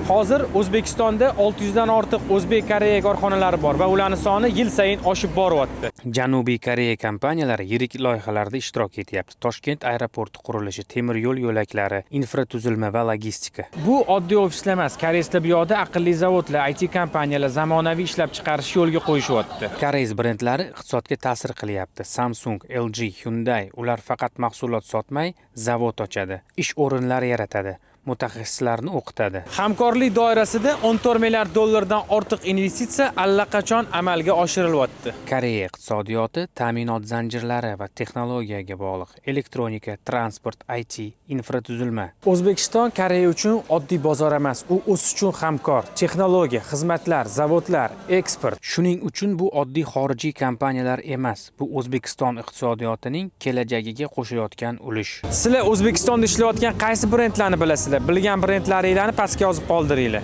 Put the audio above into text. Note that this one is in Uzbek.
Hozir O'zbekistonda 600 dan ortiq o'zbek Koreya korxonalari bor va ularni soni yil sayin oshib boryapti. Janubiy Koreya kompaniyalari yirik loyihalarda ishtirok etyapti. Toshkent aeroporti qurilishi, temir yo'l yo'laklari, infratuzilma va logistika. Bu oddiy ofislar emas. Koreyslar bu yoqda aqlli zavodlar, IT kompaniyalar, zamonaviy ishlab chiqarish yo'lga qo'yishyapti. Koreys brendlari iqtisodga ta'sir qilyapti. Samsung, LG, Hyundai ular faqat mahsulot sotmay, zavod ochadi, ish o'rinlari yaratadi, mutaxassislarni o'qitadi. Hamkorlik doirasida 14 milliard dollardan ortiq investitsiya allaqachon amalga oshirilyapti. Koreya iqtisodiyoti ta'minot zanjirlari va texnologiyaga bog'liq. Elektronika, transport, IT, infratuzilma. O'zbekiston Koreya uchun oddiy bozor emas, u o'sish uchun hamkor, texnologiya, xizmatlar, zavodlar, eksport. Shuning uchun bu oddiy xorijiy kompaniyalar emas, bu O'zbekiston iqtisodiyotining kelajagiga qo'shayotgan ulush. Sizlar O'zbekistonda ishlayotgan qaysi brendlarni bilasizlar? Bilgan brendlaringlarni pastga yozib qoldiringlar.